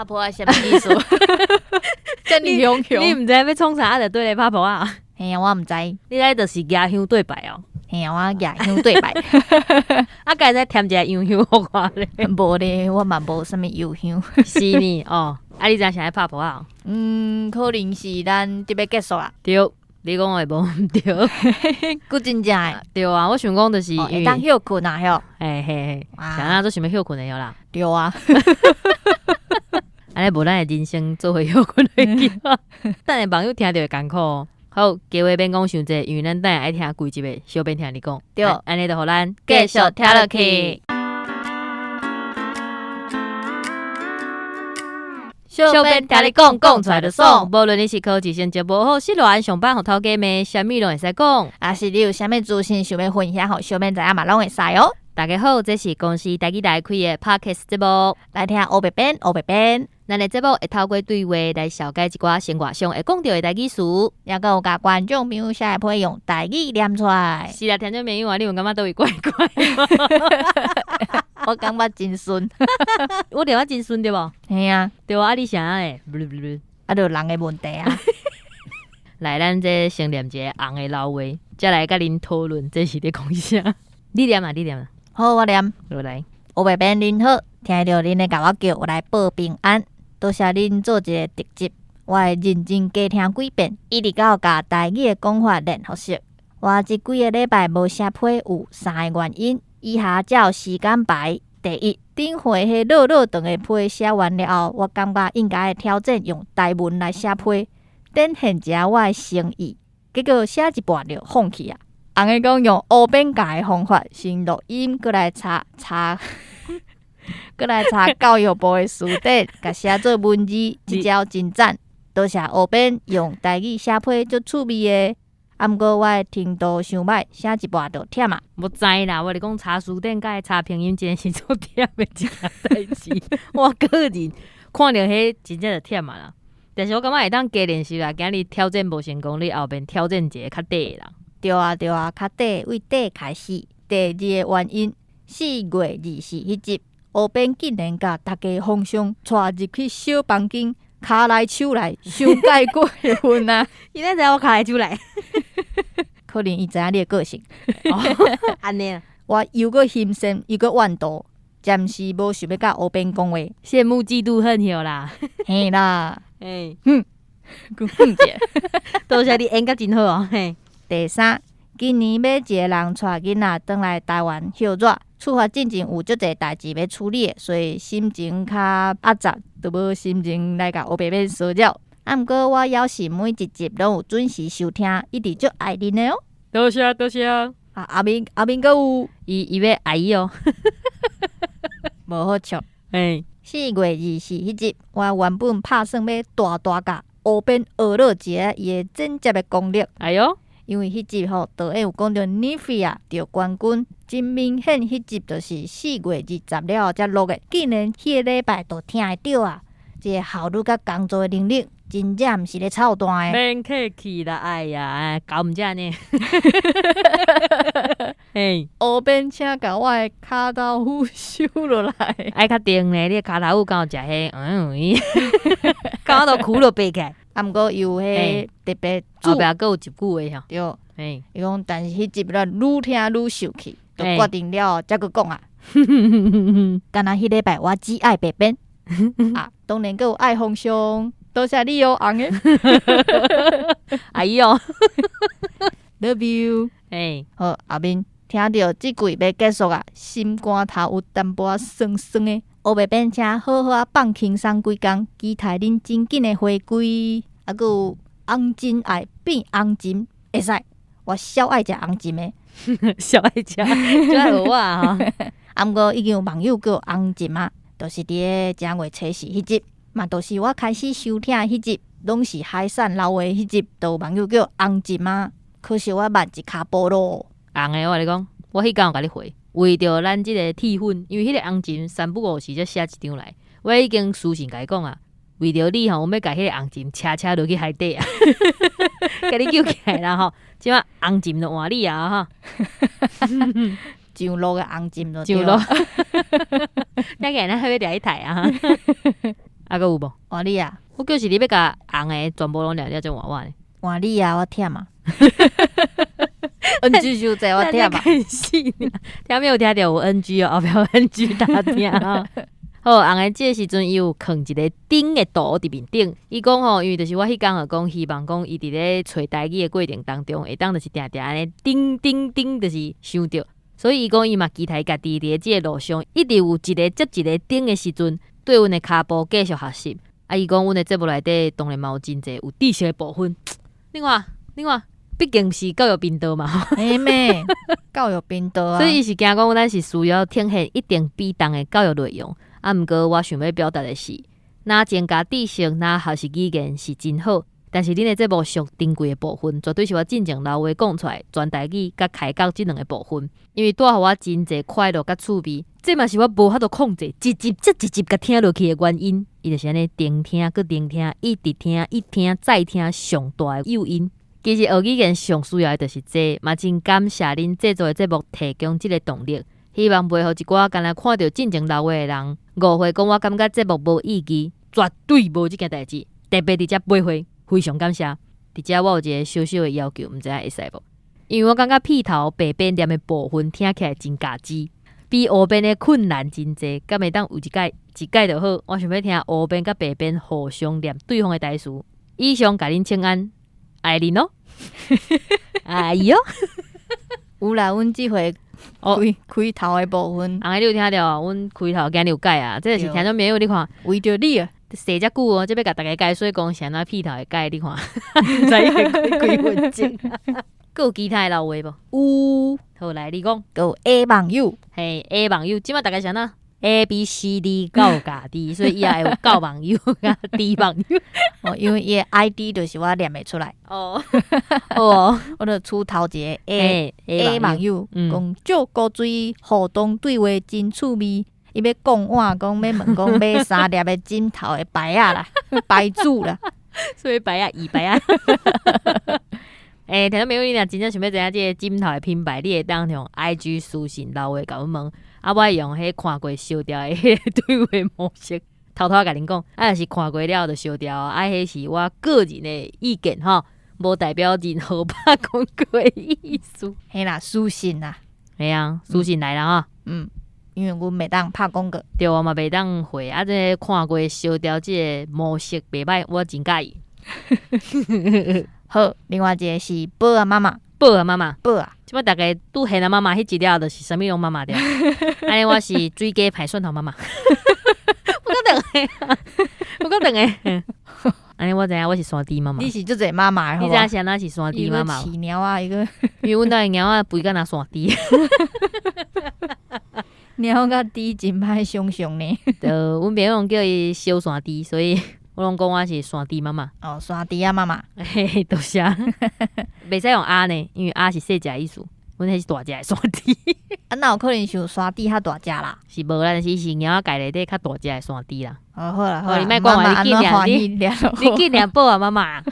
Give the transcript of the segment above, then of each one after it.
噗仔啥物意思？遮爾雄你雄。毋知欲創啥，就對咧拍噗仔。嘿啊，我毋知。你來就是舉香對拜哦。嘿啊，我舉香對拜。啊，敢會使添一个油香予我咧？無咧，我嘛無啥物油香。是呢，哦，啊，你知影啥愛拍噗仔？嗯，可能是咱得欲結束啊。對，你講的無毋對。閣真正的。對啊，我想講就是哦，會當歇睏啊，吼。嘿嘿嘿，啥啊，做想欲歇睏的啦。對啊。按呢無咱的人生做伙歇睏的計劃，等下網友聽著會艱苦。好，計話免講傷濟，因為咱等下愛聽規集的小編聽你講。對。按呢就予咱繼續聽落去。小編聽你講，講出來就爽。無論你是考試成績無好，失戀上班予頭家罵，啥物攏會使講。啊是你有啥物資訊想欲分享，予小編知影嘛，攏會使哦。大家好，這是公視台語台開的 Podcast 節目。來聽烏白編，烏白編。咱的節目會透過對話來紹介一寡生活上會講著的台語詞，抑閣有共觀眾朋友寫的批用台語念出來。是啦，聽眾朋友啊，你有感覺佗位怪怪？我感覺真順。我念啊真順對無？嘿啊。對啊，啊你啥咧？啊，就人的問題啊。來，咱這先念一个紅的老話，才來共恁討論這是咧講啥。你念啊，你念啊。好，我念。落來。烏白編恁好，聽著恁咧共我叫，我來報平安。多謝恁做一个特輯，我會認真加聽幾遍，一直到共台語的講法練予熟。我這幾个禮拜無寫批有三个原因，以下照時間排。第一，頂回彼落落長的批寫完了後，我感覺應該挑戰用台文來寫批，展現一下我的誠意。結果寫一半就放棄啊！紅的講用烏編教的方法，先錄音，閣來查查，閣來查教育部的辭典，共寫做文字，這招真讚。多謝烏編用台語寫批足趣味的，啊，毋過我的程度傷䆀，寫一半就忝啊。無知啦，我咧講查辭典佮查拼音，真是足忝的一件代誌。我個人看著彼真正就忝啊啦。但是我感覺會當加練習啦，今日挑戰無成功，你後面挑戰一個較短的啦。對啊對啊，較短為短開始。第二个原因，4月24彼集，烏編竟然共大家皇上帶入去小房間，跤來手來，傷蓋過分啊！伊哪知我跤來手來？可能伊知影你的個性。按呢啊。我又閣欣羨，又閣怨妒，暫時無想欲佮烏編講話。羨慕嫉妒恨著啦。嘿啦。嘿。哼，閣哼者。多謝你演甲真好哦。嘿。第三，今年欲一个人帶囡仔轉來台灣歇熱，出發進前有足濟代誌欲處理的，所以心情較壓雜，就無心情來共烏白編騷擾。啊，毋過我猶是每一集攏有準時收聽，一直足愛恁的哦。多謝多謝。啊，後面後面閣有，伊伊欲愛伊哦。無好笑。嘿。4月24彼集，我原本拍算欲大大共烏編學落一下伊的剪接的功力。哎喲。因為彼集吼，導演有講著 Nivea 得冠軍，真明顯彼集就是4月20了後才錄的，竟然彼个禮拜就聽會著啊！這个效率佮工作的能力，真正毋是咧操蛋的。免客氣啦，哎呀，搞毋遮呢。嘿，烏編請共我的跤頭趺收落來。愛較定咧，你的跤頭趺敢有食彼？嗯，敢都趺落爬起來。啊，毋過伊有彼特別後壁閣有一句話吼。對，伊講，但是彼集咱愈聽愈受氣，就決定了後才閣講啊。敢若彼禮拜我只愛白編啊，當然閣有愛皇上，多謝你哦，紅的。哎喲，Love you。嘿，好，後面聽著這季欲結束啊，心肝頭有淡薄仔酸酸的。烏白編請好好仔放輕鬆幾工，期待恁真緊的回歸。啊，閣有紅蟳愛變紅蟳，會使，我超愛食紅蟳的。超愛食，就愛予我吼。啊，毋過已經有網友叫紅蟳啊，就是佇咧正月初四彼集，嘛，就是我開始收聽的彼集，攏是海產老話彼集，就有網友叫紅蟳啊。可惜我慢一跤步咯。紅的，我共你講，我彼工有共你回，為著咱這个鐵粉，因為彼个紅蟳三不五時才寫一張來，我已經私信共伊講啊，為著你吼，我欲共彼个紅蟳車車落去海底啊，共你救起來啦吼，這擺紅蟳就換你啊吼。上路的紅蟳就上路，聽起來咱欲掠去刣啊！啊，閣有無？換你啊，我就是你欲共紅的全部攏念了才換我呢。換你啊，我忝啊。NG 傷濟，我忝啊。死聽沒有聽著有 NG 哦，後壁有 NG 大聽哦。好，紅的這個時陣伊有囥一個燈的圖佇面頂，伊講吼，因為就是我彼工就講希望講伊佇咧揣台語的過程當中，會當就是定定按呢叮叮叮，就是想著，所以伊講伊嘛期待家己佇咧這個路上，一直有一個接一個燈的時陣，對阮的跤步繼續學習。啊，伊講阮的節目內底當然嘛有真濟有知識的部分。你看，你看，畢竟是教育頻道嘛，嘿咩？教育頻道啊，所以伊是驚講咱是需要呈現一定比重的教育內容。啊，毋過我想欲表達的是，若增加知識，若學習語言是真好，但是恁的節目上珍貴的部分，絕對是我進前老話講出來，全台語佮開講這兩个部分，因為帶予我真濟快樂佮趣味，這嘛是我無法度控制，一集接一集共聽落去的原因。伊就是按呢，定聽閣定聽，一直聽，一聽再聽，上大的誘因。其實學語言上需要的就是這，嘛真感謝恁製作的節目提供這个動力。希望袂予一寡干焦看著進前老話的人誤會，講我感覺節目無意義，絕對無這件代誌。特別佇遮八歲，非常感謝。佇遮我有一个小小的要求，毋知影會使無？因為我感覺屁頭白邊念的部分聽起來真咬字，比烏邊的困難真濟。敢會當有一改一改就好。我想欲聽烏邊佮白邊互相念對方的台詞。以上共恁請安，愛恁哦。哎喲，有啦，阮這回開開頭的部分，紅的你有聽著？阮開頭今日有改啊，這就是聽眾朋友你看，為著你啊，踅遮久哦，這欲共大家解說講是按怎屁頭會改，你看，毋知會過幾分鐘。閣有其他的老話無？有，好來，你講。閣有 A 網友，嘿，A 網友，這擺大家是按怎 A B C D 到家己，所以以後會有教網友佮 D 網友。哦，因為伊的 ID 就是我念袂出來。哦，哦，我就出頭一个 A A 網友，講借古錐互動對話真趣味。伊欲講我講欲問講買三粒的枕頭的牌仔啦，牌子啦，所以牌仔椅牌仔。欸，聽眾朋友，你若真正想欲知影這个枕頭的品牌，你會當用 IG 私訊留話共阮問，啊，我會用彼看過燒掉的彼个對話模式，偷偷共恁講，啊，若是看過了就燒掉，啊，彼是我個人的意見吼，無代表任何拍廣告的意思。嘿啦，私信啦，嘿啊，私信來啦吼。嗯，因為阮袂當拍廣告。對，我嘛袂當回，啊，這个看過燒掉這个模式袂䆀，我真佮意。好，另外一个是寶仔媽媽，寶仔媽媽，寶仔，這擺大家拄現仔媽媽彼一了，就是啥物攏媽媽對。按呢我是水雞排蒜頭媽媽，我閣兩个，我閣兩个。按呢我知影我是山豬媽媽。你是足濟媽媽的，你知影是按怎是山豬媽媽？飼貓仔伊個，因為阮兜的貓仔肥甲若山豬。貓佮豬真歹想像呢。對，阮朋友攏叫伊小山豬，所以我攏講我是山豬媽媽。哦，山豬仔媽媽。嘿嘿，多謝。袂使用鴨呢，因為鴨是細隻的意思，阮彼是大隻的山豬。啊，哪有可能像山豬較大隻啦？是無啦，但是伊是貓仔界內底較大隻的山豬啦。哦，好啦好啦，你莫講話，你緊念，你緊念寶仔媽媽。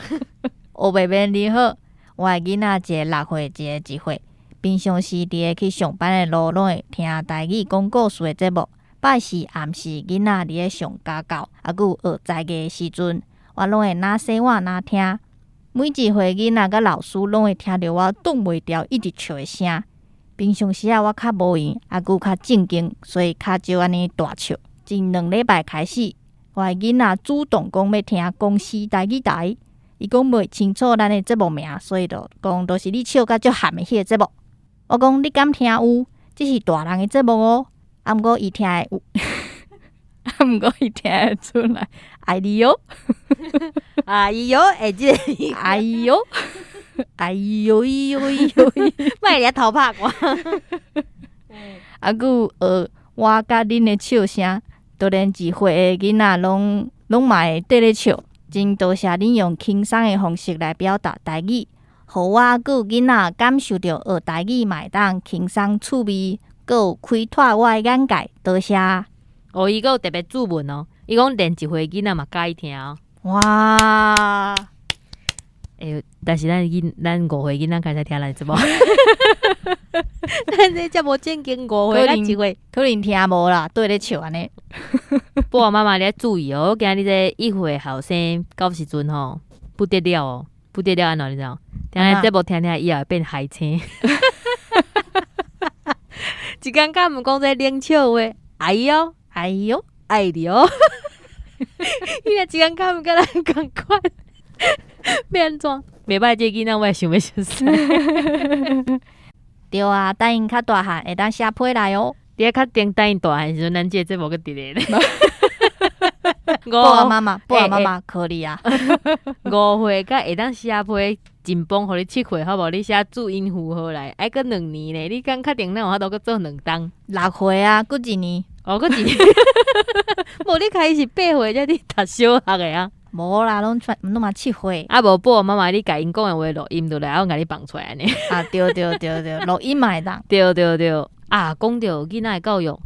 烏白面你好，我的囡仔一个六歲，一个一歲。平常時佇咧去上班的路，攏會聽台語講故事的節目。拜四暗時，囡仔佇咧上家教，抑閣有學才藝的時陣，我攏會若洗碗若聽。每一回囡仔佮老師攏會聽著我擋袂牢一直笑的聲。平常時啊，我較無閒，抑閣較正經，所以較少按呢大笑。前兩禮拜開始，我的囡仔主動講欲聽公視台語台，伊講袂清楚咱的節目名，所以就講就是你笑甲足譀的彼个節目。我講你敢聽有？這是大人的節目哦。啊，毋過伊聽會有，啊，毋過伊聽會出來。哎喲，哎喲，欸，這個，哎喲，哎喲喲喲，莫掠偷拍我。啊，閣有學我佮恁的笑聲，就連一歲的囡仔攏攏嘛會綴咧笑。真多謝恁用輕鬆的方式來表達台語，予我閣有囡仔感受著學台語嘛會當輕鬆趣味，閣有開拓我的眼界。多謝。哦，伊閣有特別注文哦，伊講連一歲囡仔嘛佮意聽哦。哇！欸，但是咱囡咱五歲囡仔開始聽咱節目。咱這才無正經5歲佮1歲，可能聽無啦，對咧笑按呢。爸爸媽媽你愛注意哦，我驚你這1歲後生到時陣吼不得了哦，不得了按怎你知無？聽咱節目聽聽以後會變海星。一工敢毋講這冷笑話，哎喲，哎喲，愛你哦。伊若一工敢毋佮咱仝款，欲按怎？袂歹，這个囡仔我會想欲熟似。對啊，等𪜶較大漢會當寫批來哦。你愛較定等𪜶大漢時陣，咱這個節目閣佇咧。爸爸媽媽，爸爸媽媽可以啊。5歲佮會當寫批，真幫予你7歲好無？你寫注音符號來，愛閣2年呢。你敢確定咱有法度閣做2冬？6歲啊，閣一年。哦，閣一年。無你開始8歲才佇讀小學的啊？無啦，攏攏嘛7歲。啊無爸爸媽媽，你共𪜶講的話錄音落來，我共你放出來按呢。啊對對對對，錄音嘛會當。對對對，啊講著囡仔的教育，我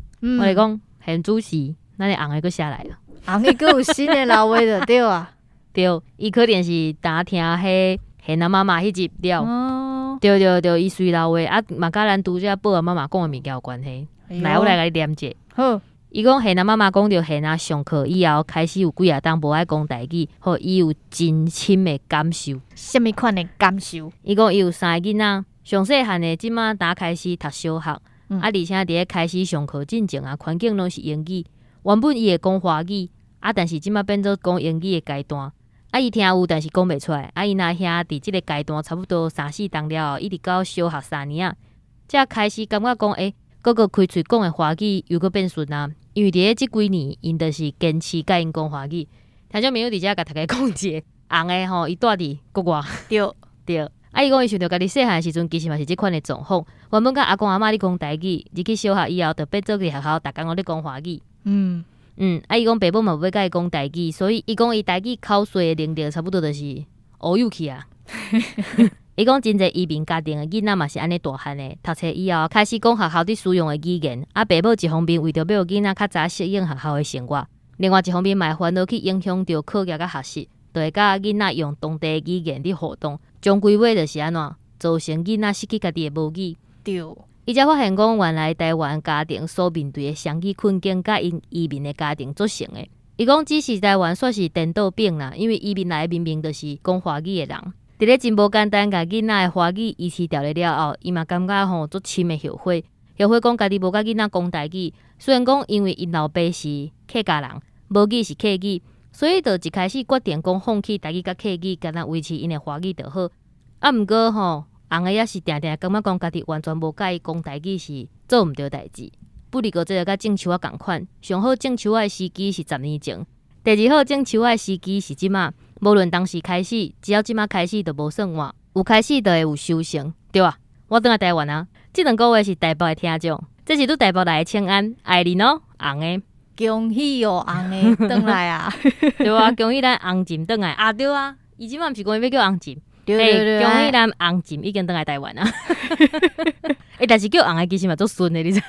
來講現主時，咱的尪的閣寫來啊。尪的閣有新的老話就對啊。對，伊可能是當聽彼現啊媽媽彼集了。對對對，伊隨老話啊，嘛佮咱拄才爸爸媽媽講的物件有關係。來，我來共你念者。好。伊講現啊媽媽講著現啊上課以後，開始有幾仔冬無愛講台語，予伊有真深的感受。啥物款的感受？伊講伊有三個囡仔，上細漢的這馬打開始讀小學，啊，而且佇咧開始上課進前啊，環境攏是英語。原本伊會講華語，啊，但是這馬變做講英語的階段，啊，伊聽有，但是講袂出來。啊，𪜶阿兄佇這個階段差不多三四冬了後，一直到小學3年仔，才開始感覺講，欸，哥哥開喙講的華語又閣變順啊。因為佇咧這幾年，𪜶就是堅持佮𪜶講華語。聽眾朋友佇遮共大家講一下，尪的吼，伊住佇國外。對。啊，伊講伊想著家己細漢時陣，其實嘛是這款的狀況。原本佮阿公阿嬤咧講台語，入去小學以後，就變做佇學校，逐工攏咧講華語。啊，伊講爸母嘛無欲佮伊講台語，所以伊講伊台語口說的能力差不多就是烏有去啊。伊講真濟移民家庭的囡仔嘛是按呢大漢的，讀冊以後開始講學校佇使用的語言。啊，爸母一方面為著欲予囡仔較早適應學校的生活，另外一方面嘛會煩惱去影響著課業佮學習，就會佮囡仔用當地的語言佇互動，終歸尾就是按怎，造成囡仔失去家己的母語。伊才發現講，原來台灣家庭所面對的雙語困境，佮𪜶移民的家庭足像的。伊講只是台灣煞是顛倒反啦，因為移民來的明明就是講華語的人。佇咧真無簡單，共囡仔的華語維持牢了後，伊嘛感覺吼足深的後悔，後悔講家己無佮囡仔講台語。雖然講因為𪜶老爸是客家人，母語是客語，所以就一開始決定講放棄台語佮客語，干焦維持𪜶的華語就好。啊，毋過吼，尪的也是定定感覺講家己完全無佮伊講台語是做毋著代誌。不離過這個佮種樹仔仝款，上好種樹仔的時機是10年前，第二好種樹仔的時機是這馬。無論當時開始，只要這馬開始就無算晚，有開始就會有收成，對啊。我轉來台灣啊，這兩個月是台北的聽眾，這是拄台北來的請安，愛恁哦，尪的。恭喜哦，尪的轉來啊！對啊，恭喜咱尪進轉來啊！對啊，伊這馬毋是講伊欲叫尪進，對對對，恭喜咱尪進已經轉來台灣啊！欸，但是叫尪的其實嘛足順的，你知？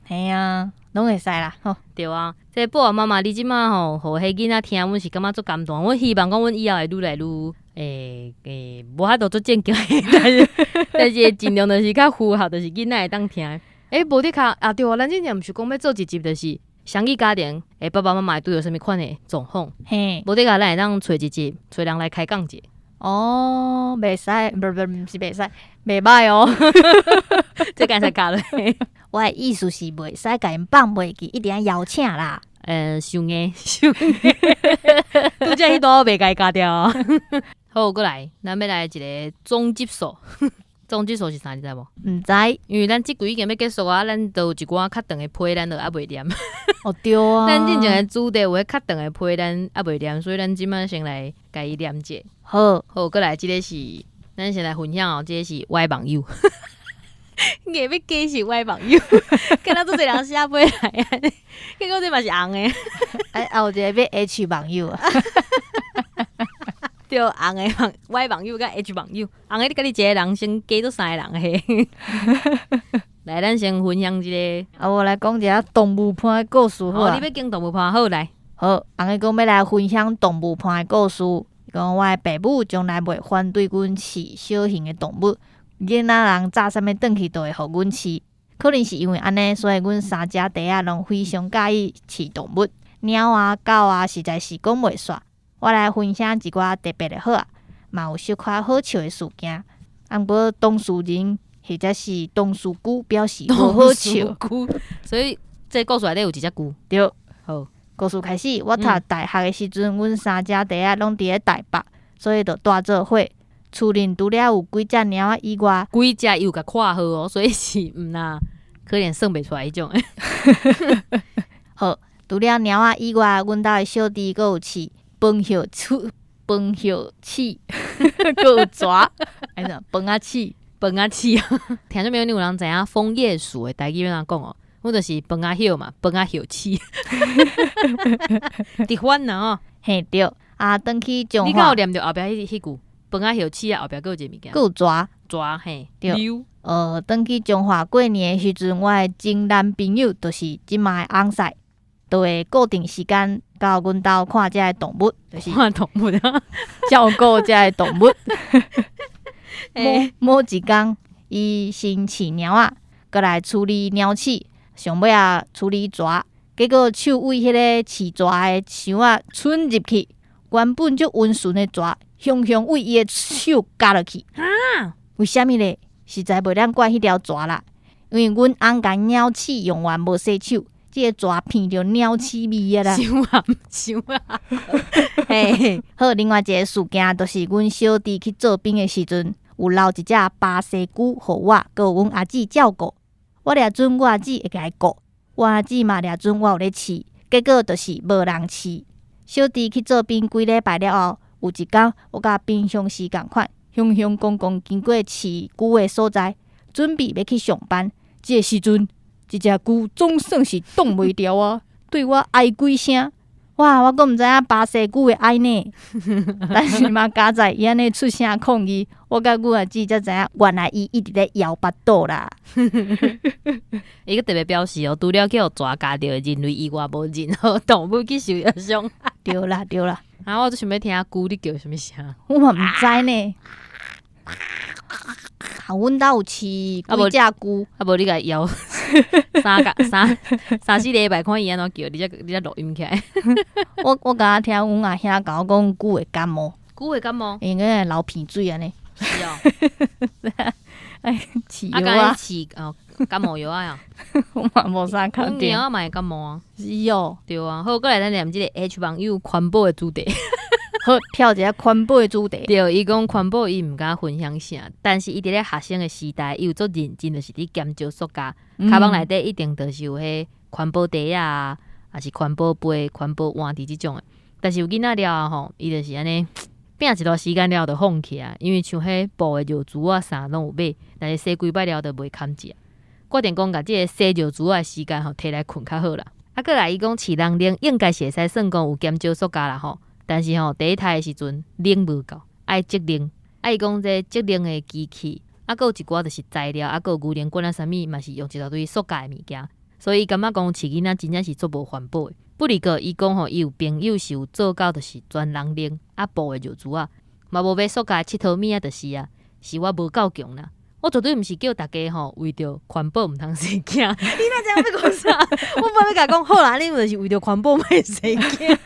嘿啊，攏會使啦，吼。對啊，這爸爸媽媽，你這馬吼，予彼囡仔聽，阮是感覺足感動。阮希望講，阮以後會愈來愈，欸欸，無法度做正經，但是盡量就是較符合，就是囡仔會當聽。欸，無的確啊，對啊，咱之前毋是講欲做一集，就是雙語家庭，欸，爸爸媽媽會拄著啥物款的狀況？無的確，咱會當揣一集，揣人來開講者。哦，袂使，毋毋毋是袂使，袂䆀哦。這敢使教咧？我的意思是袂使共𪜶放袂記，一定愛邀請啦。傷硬，傷硬，拄才彼段我袂共伊加掉啊。好，閣來，咱欲來一個總集數。總集數是啥？你知無？毋知。因為咱這季已經欲結束啊，咱都有一寡較長的批，咱都猶未念。哦，對啊。咱進前的主題有彼較長的批，咱猶未念，所以咱這馬先來共伊念者。好，好，閣來這個是，咱先來分享哦，這個是歪網友。硬欲加是歪網友，敢若足濟人寫批來啊，結果這嘛是尪的。哎，啊有一個欲 H 網友啊。對，尪的網 Y 網友佮 H 網友，尪的你家己一個人先加做三個人嘿。來，咱先分享一個。啊，我來講一下動物伴的故事好啊。你欲講動物伴好來。好，尪的講欲來分享動物伴的故事。伊講我的爸母從來袂反對阮飼小型的動物，囡仔人紮啥物轉去都會予阮飼。可能是因為按呢，所以阮三隻弟仔攏非常佮意飼動物，貓啊、狗啊，實在是講袂煞。我來分享一寡特別的好啊，嘛有小可好笑的事件。啊，毋過當事人或者是當事龜表示無好笑。所以這故事內底有一隻龜。對，好，故事開始，我讀大學的時陣，阮三隻弟仔攏佇咧台北，所以就蹛做伙。厝裡除了有幾隻貓仔以外，幾隻有共括號哦，所以是毋若可能算袂出來彼種。好，除了貓仔以外，阮兜的小弟閣有飼飯葉鼠、飯葉鼠，閣有蛇，按怎飯仔鼠、飯仔鼠。聽眾朋友，你有人知影楓葉鼠的台語欲按怎講哦？阮就是飯仔葉嘛，飯仔葉鼠。直翻啦吼。嘿對，啊，轉去彰化。你敢有念著後壁彼句？飯仔葉鼠啊，後壁閣有一個物件。閣有蛇。蛇嘿，對。轉去彰化過年的時陣，我的前男朋友就是這馬的翁婿，就會固定時間到阮兜看這个動物，就是看動物啊，照顧這个動物。某某一工，伊先飼貓仔，閣來處理鳥鼠，上尾仔處理蛇，結果手對彼個飼蛇的箱仔伸入去，原本足溫順的蛇，雄雄對伊的手咬落去。啊？為啥物咧？實在袂當怪彼條蛇啦，因為阮翁共鳥鼠用完無洗手，這个蛇鼻著鳥鼠味啊啦。傷啊傷啊！嘿，好，另外一個事件就是阮小弟去做兵的時陣，有留一隻巴西龜予我，閣有阮阿姊照顧。我掠準我阿姊會共伊顧，我阿姊嘛掠準我有咧飼，結果就是無人飼。小弟去做兵幾禮拜了後，有一工我佮平常時仝款，雄雄公公經過飼龜的所在，準備欲去上班。這个時陣，這隻龜總算是擋袂牢啊，對我哀幾聲。哇！我閣毋知影巴西龜會哀呢，但是嘛，佳哉伊按呢出聲抗議，我佮阮阿姊才知影，原來伊一直咧枵腹肚啦。伊閣特別表示哦，除了去予蛇咬著人類以外，無任何動物去受著傷害。對啦對啦。啊！我足想欲聽龜咧叫啥物聲。我嘛毋知呢。啊，阮兜有飼幾隻龜，啊無你共伊搖三個三三四禮拜，看伊按怎叫，你才錄音起來。我敢若聽阮阿兄共我講龜會感冒。龜會感冒？應該會流鼻水按呢。是哦。哎，飼藥啊。飼哦，感冒藥啊。我嘛無啥確定。阮貓仔嘛會感冒啊。是哦。對啊，好，過來咱念這个 H 網友環保的主題。好，跳一下環保的主題。對，伊講環保，伊毋敢分享啥，但是伊佇咧學生的時代，伊有足認真，就是佇減少塑膠。跤蠓內底一定就是有彼環保袋仔，抑是環保杯、環保碗佇這種的。但是有囡仔了後吼，伊就是按呢，拚一段時間了後就放棄啊，因為像彼布的尿苴仔啥攏有買，但是洗幾擺了後就袂堪食。決定講共這个洗尿苴仔的時間吼，提來睏較好啦。啊，過來伊講飼人奶應該是會使算講有減少塑膠啦吼。但是吼，第一胎的時陣奶無夠，愛積奶。啊，伊講這積奶的機器，啊，閣有一寡就是材料，啊，閣有牛奶罐啊啥物，嘛是用一大堆塑膠的物件。所以伊感覺講飼囡仔真正是足無環保的。不離過，伊講吼，伊有朋友是有做到，就是全人奶啊布的尿苴仔，嘛無買塑膠的𨑨迌物仔，就是啊，是我無夠強啦。我絕對毋是叫大家吼為著環保毋通生囝。你若知影欲講啥？我本來欲共伊講好啦，你就是為著環保莫生囝。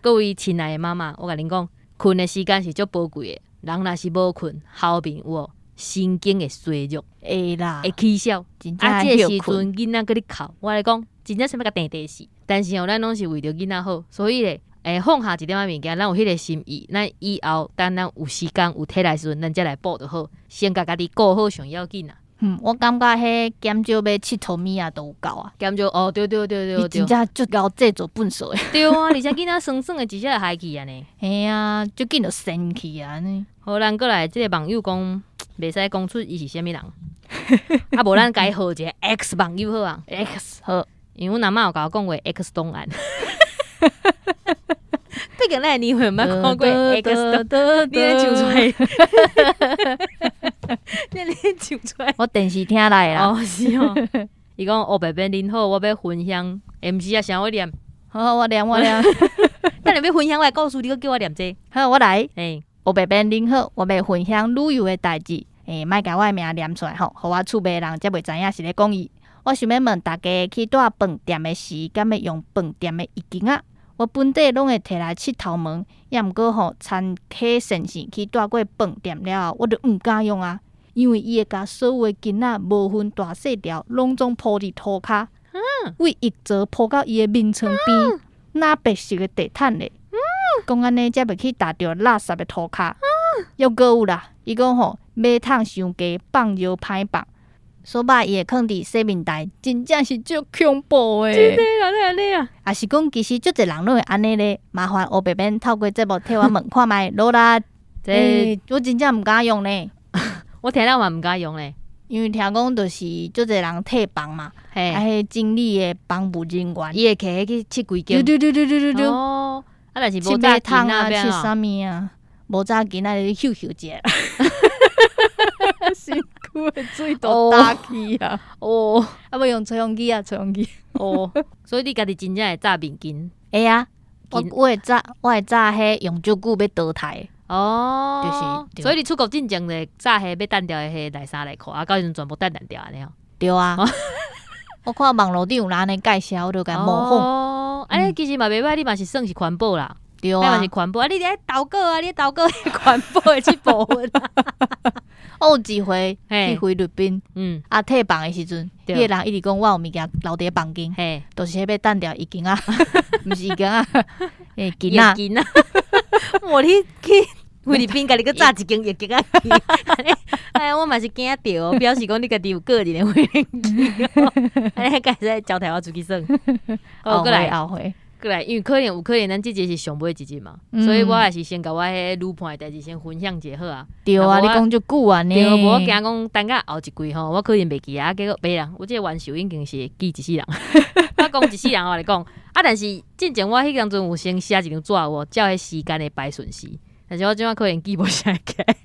各位親愛的媽媽，我共恁講，睏的時間是足寶貴的。人若是無睏，後面有無神經會衰弱，會啦，會起痟。真正啊，這個時歇睏陣囡仔閣咧哭，我來講，真正想欲共碇碇死。但是吼，咱攏是為著囡仔好，所以咧，放下一點仔物件，咱有彼个心意，咱以後等咱有時間有體力的時陣，咱才來補就好。先共家己顧好上要緊啊。嗯，我感覺彼減少買𨑨迌物仔都有夠啊。減少哦，對對對對對，伊真正足𠢕製造糞埽的。對啊，而且囡仔酸酸的，一下就害去按呢。嘿啊，足緊就仙去啊按呢。好，咱過來這个網友講，袂使講出伊是啥物人。啊，無咱共伊號一个 X 網友好啊。 X 好，因為阮阿嬤有共我講過 X 檔案。畢竟咱的年歲毋捌看過 X 檔，你咧唱出來，你咧唱出來。我電視聽來的啦。哦，是哦。伊講烏白白恁好，我欲分享，毋是啊，啥我念。好，我念我念。等下欲分享我的故事，你閣叫我念這個。好，我來。嘿。烏白白恁好，我欲分享旅遊的代誌。莫共我的名念出來吼，予我厝邊的人才袂知影是咧講伊。我想欲問大家去蹛飯店的時，敢會用飯店的浴巾仔？我本底攏會提來拭頭毛，抑毋過吼，田溪先生去蹛過飯店了後，我就毋敢用啊，因為伊會共所有的巾仔無分大細條，攏總鋪佇塗跤，為浴槽鋪到伊的眠床邊，那白色的地毯咧。講按呢才袂去踏著垃圾的塗跤。猶閣有啦，伊講吼，馬桶傷低，放尿歹放。掃把伊會囥佇洗面台，真正是足恐怖的。真的啦，哪會按呢啊？抑是講其實足濟人攏會按呢咧，麻煩烏白免透過節目替我問看覓，努力。這我真正毋敢用呢。我聽了嘛毋敢用咧，因為聽講就是足濟人退房嘛，啊，彼整理的房務人員，伊會提彼去拭規間。對對對對對對。哦，啊，若是無拭馬桶啊，拭拭啥物啊？無紙巾仔，你嗅嗅者。身軀的水都打去啊！哦，啊，欲用吹風機啊，吹風機。哦，所以你家己真正會紮面巾？會啊，我會紮，我會紮彼用足久欲淘汰。哦，就是，所以你出國進前就紮彼欲擲掉的彼內衫內褲，啊，到時陣全部擲爛掉按呢哦。對啊，我看網路頂有人按呢介紹，我就共模仿。哦，按呢其實嘛袂䆀，你嘛是算是環保啦。對啊，嘛是環保啊！你佇咧投稿啊，你投稿環保的這部分。我有一回去菲律賓，啊退房的時陣，彼个人一直講我有物件留佇房間，就是彼欲擲掉浴巾仔，毋是浴巾仔，巾仔。巾仔。哇！你去菲律賓家己閣紮一間浴巾仔。哎呀，我嘛是驚著，表示講你家己有個人的飛機。按呢會使招待我出去耍。後悔後悔。過來，因為可能有可能咱這集是上尾一集嘛，所以我也是先共我彼女伴的代誌先分享一下好啊。對啊，你講足久啊呢。對，無我驚講等甲後一季吼，我可能袂記啊，結果袂啦，我這個冤仇已經是會記一世人。我講一世人我來講，啊，但是進前我彼當陣有先寫一張紙有無，照彼時間的排順序，但是我這擺可能記無啥起來。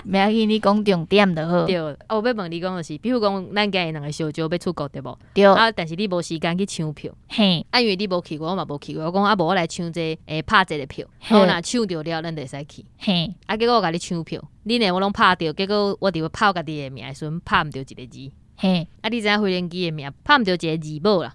袂要緊，你講重點就好。對，啊，我欲問你講就是，比如講，咱今日兩个相招欲出國對無？對。啊，但是你無時間去搶票。啊，因為你無去過，我嘛無去過。我講啊，無我來搶這個拍一個票，我若搶著了，咱就會使去。啊，結果我共你搶票，你呢我攏拍著，結果我佇拍我家己的名的時陣，拍毋著一個字。啊，你知影飛行機的名拍毋著一個字母啦。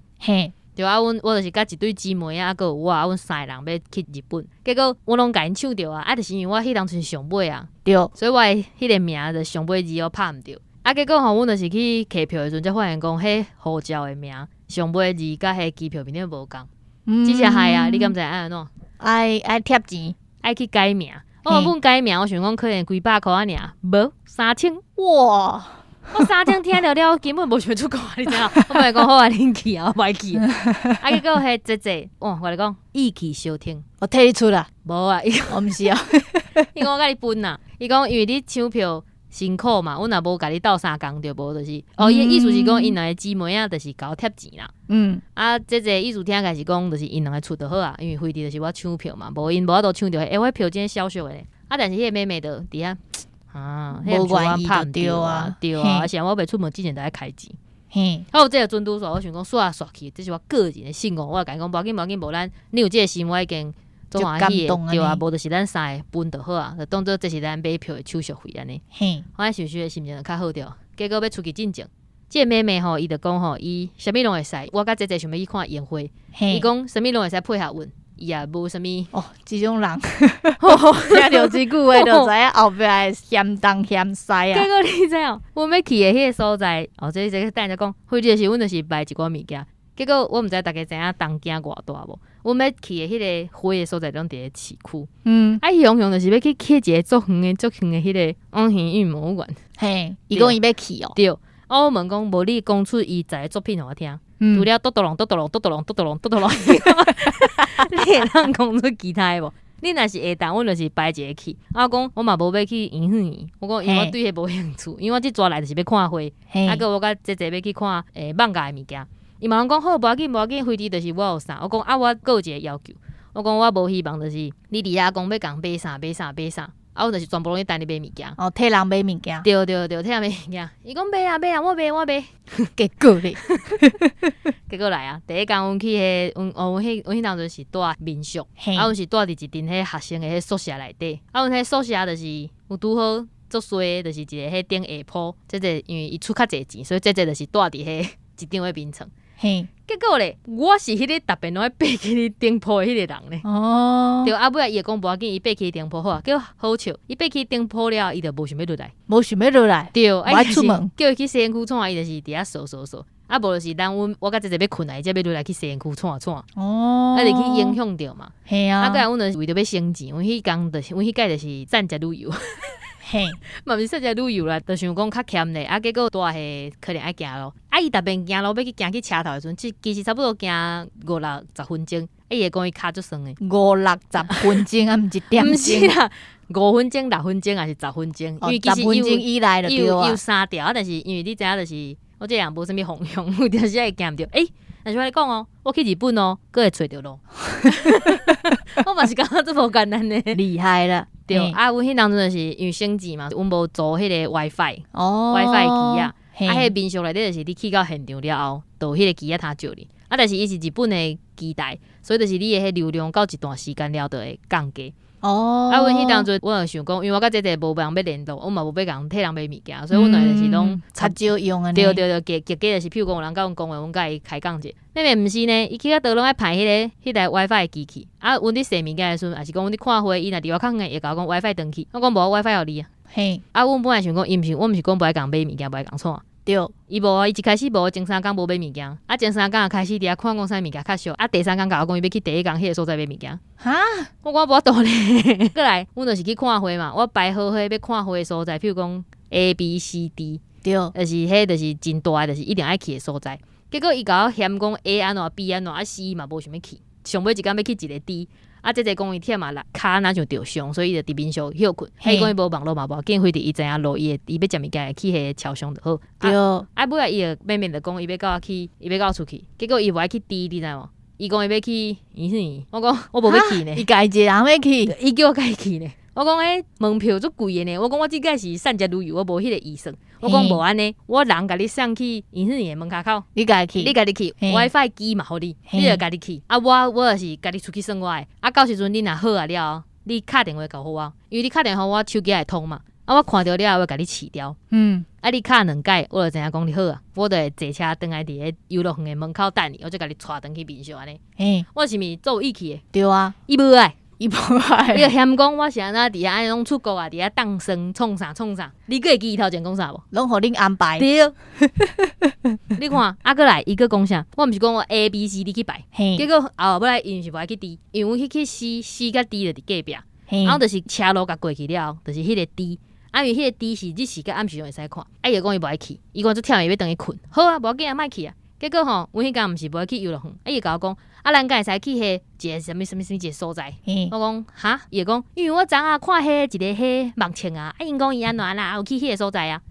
對啊，阮我就是佮一對姊妹啊，閣有我啊，阮三個人欲去日本，結果我攏共𪜶搶著啊，啊，就是因為我彼當陣上尾啊，所以我的彼個名就上尾字我拍毋著，啊，結果吼，阮就是去提票的時陣，才發現講彼護照的名上尾字佮彼機票面頂無仝，這才害啊！你敢知愛按怎？愛貼錢，愛去改名。我原本改名，我想講可能幾百箍仔爾，無3000。哇！我3000聽著了，根本無想出國，你知影？我咪講好啊，恁去啊，我袂去。啊，結果彼姐姐，哇，我共你講，意氣相挺，我替你出啦。無啊，我毋是啊，伊講我共你分啦。伊講因為你搶票辛苦嘛，阮若無共你鬥相共著無，就是哦，伊的意思是講𪜶兩個姊妹仔，就是共我貼錢啦。啊，姐姐意思聽起來是講，就是𪜶兩個出就好啊，因為飛機就是我搶票嘛，無𪜶無法度搶著。欸，我票真痟俗的，啊，但是彼個妹妹就佇遐。啊，無願意就對啊，對啊，而且我欲出門之前就愛開錢。啊，有這個陣拄煞，我想講煞煞去，這是我個人的信仰。我共伊講，無要緊，無要緊，無咱你有這個心，我已經足歡喜的，對啊，無就是咱三個分就好啊，就當做這是咱買票的手續費按呢。我想想的心情就較好著。結果欲出去進前，這個妹妹吼，伊就講吼，伊啥物攏會使。我佮姐姐想欲去看煙花，伊講啥物攏會使配合阮。伊也無啥物哦，這種人聽著這句話就知影後壁會嫌東嫌西啊。結果你知影，阮欲去的彼個所在，哦，這等下才講，或者是阮就是擺一寡物件。結果我毋知大家知影東京偌大無？阮欲去的彼個花的所在，攏佇咧市區。啊，伊雄雄就是欲去去一個足遠的、足遠的彼個往園藝博物館。嘿，伊講伊欲去哦。對，啊，我問講，無你講出伊十个作品予我聽。除了嘟嘟龍、嘟嘟龍、嘟嘟龍、嘟嘟龍、嘟嘟龍，你會當講出其他的無？你若是會當，阮就是排一个去。啊，我講我嘛無欲去園園，我講因為我對彼無興趣，因為我這逝來就是欲看花。啊，閣我佮姐姐欲去看艋舺的物件。伊嘛攏講好，無要緊，無要緊，飛機就是我有啥。我講啊，我閣有一個要求，我講我無希望就是你佇遐講欲共買啥買啥買啥。啊，阮就是全部攏咧等你買物件。哦，替人買物件。對對對，替人買物件。伊講買啊買啊，我買我買。結果咧，結果來啊！第一工阮去彼，阮哦，阮彼當陣是蹛民宿，啊，阮是蹛佇一陣彼學生的彼宿舍內底。啊，阮彼宿舍就是有拄好足衰，就是一个彼頂下鋪，這個因為伊出較濟錢，所以這個就是蹛佇彼一張的眠床。結果咧，我是彼個逐遍攏愛爬起頂鋪的彼個人咧。對，啊尾仔伊會講無要緊，伊爬起頂鋪好啊，結果好笑，伊爬起頂鋪了，伊就無想欲落來。無想欲落來，對，無愛出門，叫伊去洗身軀創，伊就是佇遐趖趖趖。啊，無就是等阮我佮姐姐欲睏啊，伊才欲落來去洗身軀創創。啊，就去影響著嘛。啊，過來阮就是為著欲省錢，阮彼工就是阮彼擺就是散食旅遊。嘛毋是散食旅遊啦，就想講較儉咧。啊，結果蹛彼可能愛行路。啊，伊逐遍行路欲去行去車頭的時陣，其實差不多行五六十分鐘。啊，伊會講伊跤足酸的。五六十分鐘啊，毋是一點毋是鐘。啦，5分鐘、6分鐘還是十分鐘？因為其十分實鐘以內就對啊。有三條，啊，但是因為你知影，就是我這人無啥物方向，有當時會行毋著。欸，但是我共你講哦，我去日本哦，閣會揣著路。我嘛是感覺足無簡單的。厲害啦。對，啊，阮彼當陣就是因為省錢嘛，阮無租彼个 WiFi，WiFi 機仔。啊，彼个民宿內底就是你去到現場了後，就有彼個機仔通借你。啊，但是伊是日本的基台，所以就是你的彼流量到一段時間了就會降低。啊，阮彼當陣我就想講，因為我佮姐姐無人欲聯絡，我嘛無欲共替人買物件，所以阮兩个就是攏較少用按呢。對對對，結結果就是譬如講有人佮阮講話，阮佮伊開講者。妹妹毋是呢，伊去到佗攏愛拍彼台 WiFi 的機器。啊，阮佇踅物件的時陣，抑是講阮佇看花，伊若佇外口遠，會共我講 WiFi 斷去。我講無，WiFi 予你啊。啊，阮本來想講，伊毋是，我毋是講無愛共買物件，無愛共創。伊無啊，伊一開始無，前三工無買物件，啊，前三工就開始佇遐看講啥物件較俗，啊，第三工共我講伊欲去第一工彼个所在買物件。哈？我講無法度咧。過來，阮就是去看花嘛，我排好彼欲看花的所在，譬如講 A、B、C、D，就是彼就是真大的，就是一定愛去的所在。結果伊共我嫌講 A 按怎，B 按怎，啊 C 嘛無想欲去，上尾一工欲去一個 D。啊，姐姐講伊忝啊，跤若像著傷，所以伊就佇民宿歇睏。伊講伊無網路嘛無要緊，反正伊知影路，伊會伊欲食物件會去彼个超商就好。啊，尾仔伊就慢慢就講伊欲佮我去，伊欲佮我出去。結果伊無愛去 D，你知無？伊講伊欲去伊是，我講我無欲去呢。伊家己一个人欲去。伊叫我共伊去呢。我講欸，門票足貴的呢。我講我這擺是散食旅遊，我無彼個預算。我講無按呢，我人共你送去伊是的門跤口。你家己去。你家己去，WiFi 機嘛予你，你就家己去。啊，我就是家己出去耍我的。啊，到時陣你若好啊了後，你敲電話予我，因為你敲電話予我手機會通嘛。啊，我看著了後，我會共你飼掉。啊，你敲兩擺，我就知影講你好啊，我就會坐車轉來佇个遊樂園的門口等你，我才共你帶轉去民宿按呢。我是毋是足有義氣的？對啊。伊無愛。伊無愛。伊就嫌講我是按怎佇遐按呢攏出國啊，佇遐凍霜創啥創啥，你閣會記伊頭前講啥無？攏予恁安排。對。你看，啊，閣來，伊閣講啥？我毋是講我 A、B、C、D 去排，結果後尾伊毋是無愛去 D，因為阮去 C、C 佮 D 就佇隔壁，啊，就是車路共過去了後，就是彼个 D。啊，因為彼个 D 是日時佮暗時攏會使看，啊，伊就講伊無愛去，伊講足忝，伊欲轉去睏。好啊，無要緊啊，莫去啊。結果吼，阮彼工毋是無愛去遊樂園，啊，伊共我講，啊，咱敢會使去彼一个啥物啥物啥物一个所在？我講哈，伊就講，因為我昨昏看彼一个彼目鏡啊，啊，𪜶講伊按怎按怎，有去彼個所在啊。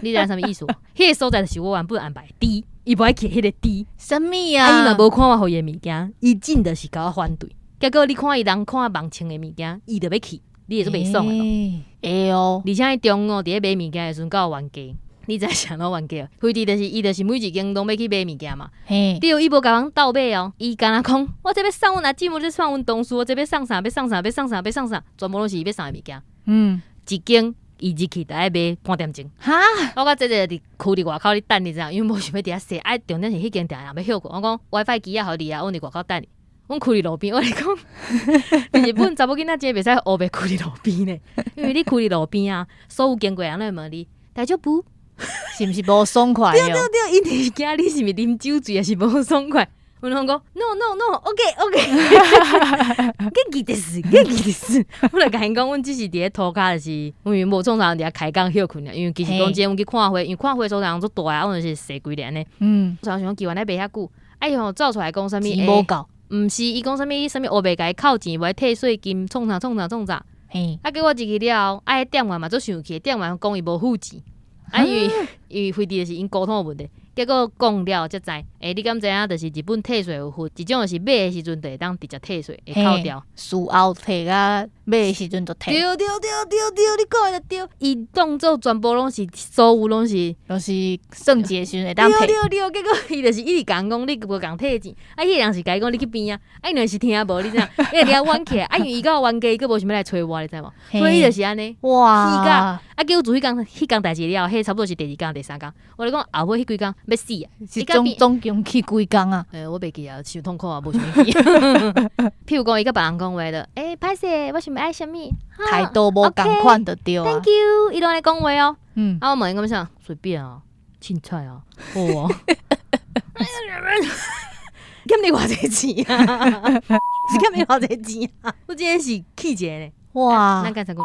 你知影啥物意思無？彼个所在就是我原本安排 D，伊無愛去彼个 D。啥物啊？啊，伊嘛無看我予伊的物件，伊真就是共我反對。結果你看伊人看目鏡的物件，伊就欲去，你會足袂爽的無？會哦。而且伊中午佇咧買物件的時陣，閣有冤家。你知啥物冤家？非佇就是伊就是每一間攏欲去買物件嘛。對，伊無共人鬥買哦，伊干焦講，我這欲送阮阿姊，我這送阮同事，我這欲送啥？欲送啥？欲送啥？欲送啥？全部攏是伊欲送的物件。一間伊入去就愛買半點鐘。哈？我佮姐姐佇踞佇外口咧等，你知影？因為無想欲佇遐踅，啊，重點是彼間店人欲歇睏。我講 WiFi 機仔予你啊，阮佇外口等你。阮踞佇路邊，我共你講，佇日本查某囡仔真袂使烏白踞佇路邊呢，因為你踞佇路邊啊，所有經過人攏會問你大丈夫？是毋是無爽快？對對對，𪜶就是驚你是毋是啉酒醉，抑是無爽快？阮攏講 no no no，OK OK，元気です，元気です。我就共𪜶講，阮只是佇咧塗跤，就是因為無創啥佇遐開講歇睏爾。因為其實講真，阮去看花，因為看花所在人足大啊，阮就是踅規日按呢。我想講求安尼賣遐久，啊伊吼走出來講啥物？錢無夠。毋是，伊講啥物？啥物烏白共伊扣錢，無愛退稅金，創啥創啥創啥。啊，結果入去了後，啊，彼店員嘛足生氣，店員講伊無付錢。啊，因為非佇就是𪜶溝通有問題，結果講了才知，欸，你敢知影？就是日本退稅有分，一種就是買的時陣就會當直接退稅，會扣掉。事後退佮欲的時陣就退。對對對對對，你講的就對，伊當做全部攏是所有攏是。就是算計的時陣會當對退。對對，結果伊就是一直共人講你無共退錢，啊，彼个人是共伊講你去邊仔，啊，伊就是聽無，你知影？伊佇遐冤起來，啊，因為伊佮我冤家，伊閣無想欲來揣我，你知無？所以伊就是按呢。哇！氣甲啊，結果自彼工彼工代誌了後，彼差不多是第二工、第三工，我咧講後尾彼幾工欲死啊！是總總共去幾工啊？欸，我袂記啊，傷痛苦啊，無想欲記。譬如講，伊佮別人講話了，欸，歹勢，我想欲愛啥物？態度無仝款就對啊。 Thank you，伊攏按呢講話哦。啊，我問伊講啥？隨便啊，凊彩啊，好啊。欠你偌濟錢啊？是欠你偌濟錢啊？我真的是氣一个呢。哇！咱剛才講，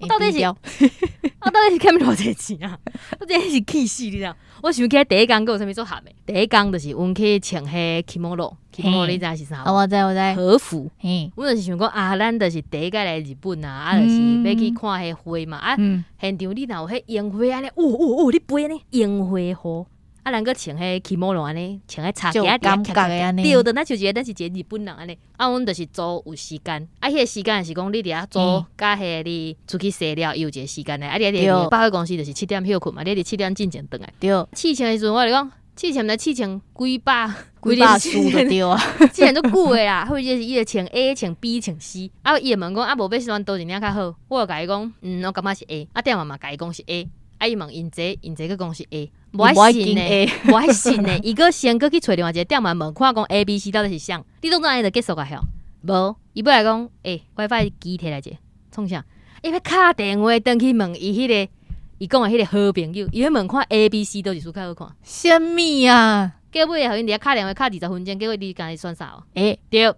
我到底是，我到底是欠你偌濟錢啊？我真的是氣死，你知影？我想起來第一工閣有啥物做合的？第一工就是阮去穿彼 kimono，kimono 你知影是啥？啊，我知我知。和服。阮就是想講啊，咱就是第一擺來日本啊，啊，就是欲去看彼花嘛，啊，現場你若有彼櫻花按呢，哦哦哦，你飛按呢櫻花雨。啊，人閣穿彼 kimono 按呢，穿彼插旗就感覺的按呢。對，就若像一个咱是一個日本人按呢。啊，阮就是租有時間，啊，彼个時間是講你佇遐租，佮彼個你出去踅了，伊有一個時間的。啊，你佇百貨公司就是7點歇睏嘛，你佇7點進前轉來。試穿的時陣，我就講試穿毋知試穿幾百幾百束就對啊。試穿足久的啦，或者是伊會穿 A 穿 B 穿 C，啊，伊會問講啊，無欲選佗一領較好？我就共伊講，嗯，我感覺是 A，啊，店員嘛共伊講是 A，啊，伊問𪜶姐，𪜶姐閣講是 A。無愛信呢，無愛信呢，伊閣先閣去揣另外一個店員問，看講 A、B、C 到底是啥？你當做按呢就結束啊？吼，無，伊尾來講，欸，WiFi 機摕來者，創啥？伊欲敲電話轉去問伊彼个，伊講的彼個好朋友，伊欲問看 A、B、C 佗一束較好看。啥物啊？結尾予𪜶佇遐敲電話敲20分鐘，結果你共伊選啥？欸，對。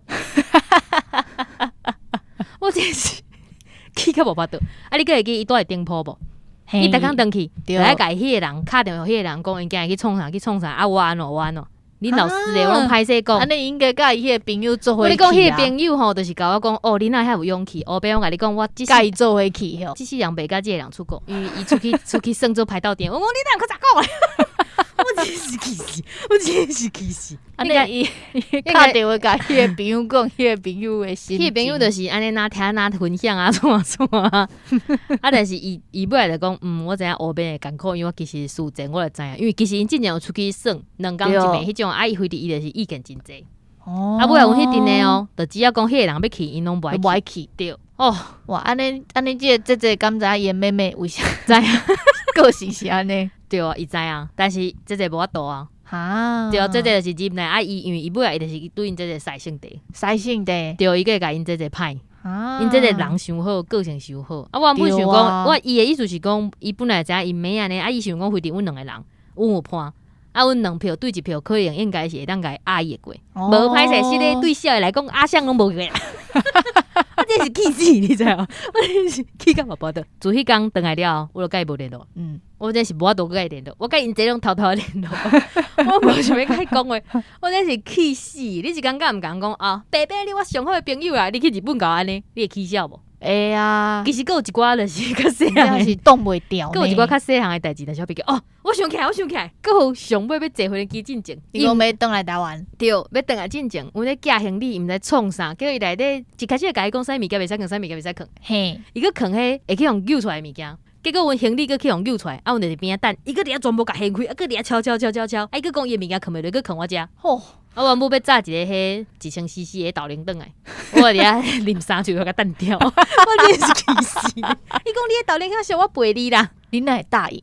我真是氣甲無法度。啊，你閣會記伊蹛佇頂鋪無？伊逐工轉去，就愛共彼個人敲電話，彼個人講𪜶今日去創啥去創啥，啊我按怎我按怎，恁老師咧，我攏歹勢講。按呢應該佮伊彼個朋友做伙去啊。我你講彼個朋友吼，就是共我講，哦，你哪遐有勇氣？後壁我共你講，我共伊做伙去吼。這世人袂共這個人出國，因為伊出去出去算做歹鬥陣。我講你哪閣咋講？我真是氣死，我真是氣死。按呢伊敲電話共彼個朋友講，彼個朋友的心。彼個朋友就是按呢，若聽若分享啊，創啊創啊。啊，但是伊伊尾來就講，嗯，我知影烏邊的艱苦，因為我其實事前我就知影，因為其實𪜶進前有出去耍2工一暝彼種，啊，伊非得伊就是意見真濟。啊，尾來阮彼陣的哦，就只要講彼個人欲去，𪜶攏無愛去。對，哦，哇，按呢按呢，這個姐姐敢知影伊的妹妹為啥知影個性是按呢？對啊，伊知影，但是姐姐無法度啊。哈，對啊，姐姐就是入來啊，伊因為伊尾來伊就是對𪜶姐姐使性地，使性地，對，伊閣會共𪜶姐姐歹。𪜶姐姐人傷好，個性傷好。啊，我原本想講，我伊的意思是講，伊本來知影𪜶妹按呢，啊，伊想講非得阮兩個人，阮有伴，啊，阮兩票對一票，可能應該是會當共伊壓抑會過。無歹勢，是咧對小的來講，壓啥攏無過啦。我真是氣死，你知無？我真是氣甲無法度。自彼工轉來了後，我就共伊無聯絡。我真是無法度佮伊聯絡，我佮𪜶姐攏偷偷聯絡。我無想欲共伊講話，我真是氣死。你一工敢毋共講啊？白白你我上好的朋友啊！你去日本共我按呢，你會起痟無？會啊。其實閣有一寡就是較細項的，是擋袂牢。閣有一寡較細項的代誌，但是我袂記。哦，我想起來，我想起來，閣有上尾欲坐飛機進前，伊講欲轉來台灣，對，欲轉來進前，阮咧寄行李，毋知創啥，結果伊內底一開始共伊講啥物件袂使囥，啥物件袂使囥。伊閣囥彼會去予揪出來的物件。結果阮行李閣去予揪出來，啊，阮就佇邊仔等，伊閣佇遐全部共掀開，啊，閣佇遐敲敲敲敲敲，啊，伊閣講伊的物件囥袂落，閣囥我遮。吼！啊，我母欲紮一个彼1000 CC 的豆奶轉來，我佇遐啉三喙，予共擲掉，我真是氣死！伊講你彼豆奶遐俗，我賠你啦。你哪會答應？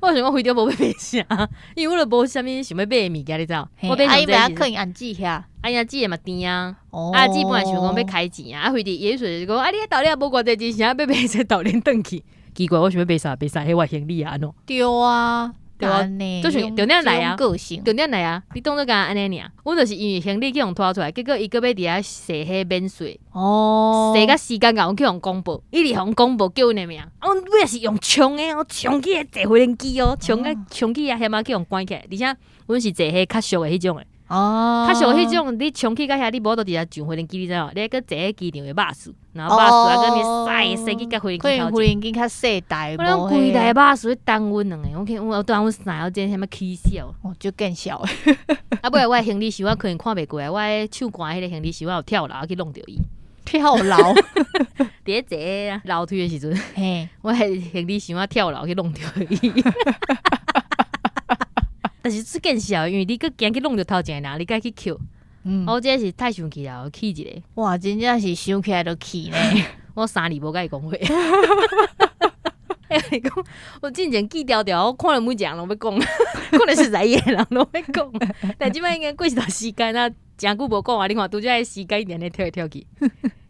我想講非著無欲買啥，因為我都無啥物想欲買的物件，你知無？我買啊，伊欲囥𪜶姊遐，啊，𪜶姊的嘛甜啊，啊，姊本來想講欲開錢啊，啊，非得伊意思就是講，啊，你彼豆奶無偌濟錢，啥欲買這豆奶轉去？奇怪，我想欲買啥買啥，彼我行李啊，按怎？對啊。對啊，就是重點來啊，重點來啊！你當做敢按呢爾，阮就是因為行李去予拖出來，結果伊閣欲佇遐踅彼免稅，踅甲時間共阮去予公報，一直予公報叫阮的名，啊，阮尾仔是用衝的，我衝去彼坐飛機哦，衝啊衝去遐，遐仔去予關起來，而且阮是坐彼較俗的彼種的，較俗的彼種，你衝去到遐，你無法度佇遐上飛機，你知無？你愛閣坐彼機場的巴士，然後巴士啊，閣你駛駛去共飛機可能飛機較細台，我諗規台巴士等阮兩个，我看我等阮三個真啥物起痟。哦，足見笑的。啊，尾仔我的行李箱我可能看袂過來，我的手寒彼个行李箱我有跳樓去弄著伊。跳樓，佇咧坐樓梯的時陣，我的行李箱仔跳樓去弄著伊。但是這見笑，因為你閣驚去弄著頭前的人，你該去抾。我這是太生氣了，氣一个。哇，真正是想起來就氣呢。我3年無佮伊講話。欸，講我進前記牢牢，我看著每一个人攏欲講，可能是在意的人攏欲講。但這擺應該過一段時間啊，誠久無講啊，你看拄才彼時間一定按呢跳來跳去。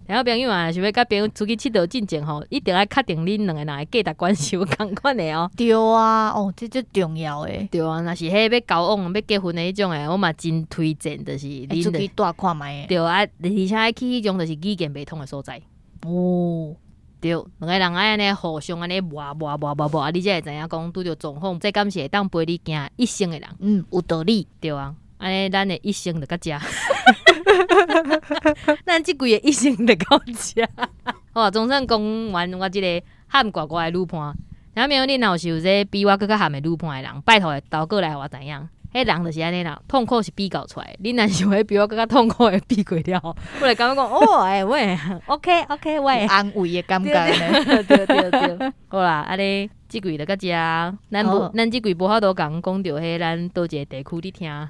然後朋友啊，想欲佮朋友出去𨑨迌進前吼，一定愛確定恁兩个人的價值觀是有仝款的哦。對啊，哦，這足重要的。對啊，若是彼欲交往、欲結婚的彼種的，我嘛真推薦，就是恁出去蹛看覓的。對啊，而且愛去彼種就是語言袂通的所在。哦，對，兩个人愛按呢互相按呢磨磨磨磨磨，啊，你才會知影講拄著狀況，這敢是會當陪你行一生的人。嗯，有道理。對啊，按呢咱的一生就到遮。咱這季的一生就到遮。好啊，總算講完我這个喊呱呱的女伴。然後，你若有是有這比我閣較喊的女伴的人，拜託會投過來予我知影。彼人就是按呢啦，痛苦是比較出來。你若是有比我閣較痛苦的比過了後，我會感覺講哦，欸喂，OK OK 喂，安慰的感覺呢。對對對，好啦，按呢這季就到遮。咱無，咱這季無法度共講著彼咱佗一個地區佇聽。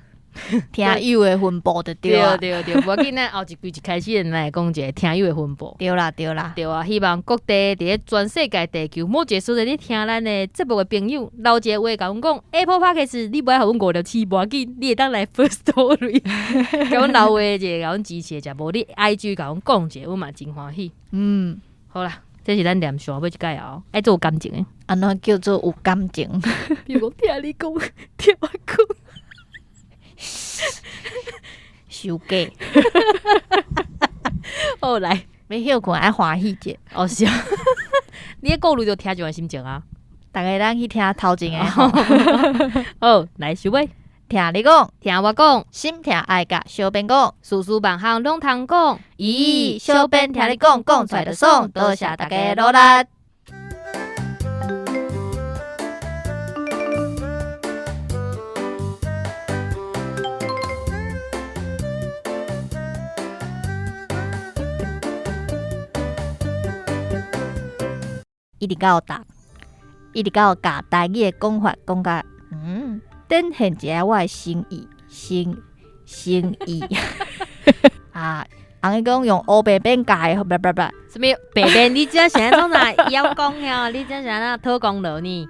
聽友的分布就對啊。對對對，無要緊，咱後一季一開始來講一个聽友的分布。對啦對啦。對啊，希望各地佇咧全世界地球某一个所在咧聽咱的節目的朋友，留一个話共阮講。Apple Podcast 你無愛予阮五粒星，無要緊，你會當來 Firstory，共阮留話一下，共阮支持一下，無你 IG 共阮講一下，阮嘛真歡喜。好啦，這是咱連續尾一擺哦，愛做有感情的。按怎叫做有感情？比如講聽你講，聽我講。收假。好來，欲歇睏愛歡喜者。哦是啊，你的顧慮就聽這款心情啊。逐家咱去聽頭前的。好，來收尾。聽你講，聽我講，心疼愛共小編講，事事萬項攏通講。咦，小編聽你講，講出來就爽，多謝大家努力。一直到逐，一直到共台語的講法講甲，展現一下我的心意，心心意啊！翁伊講用烏白變教的，叭叭叭，啥物白變？你這是按怎曉講呀？你這是按怎討功勞呢？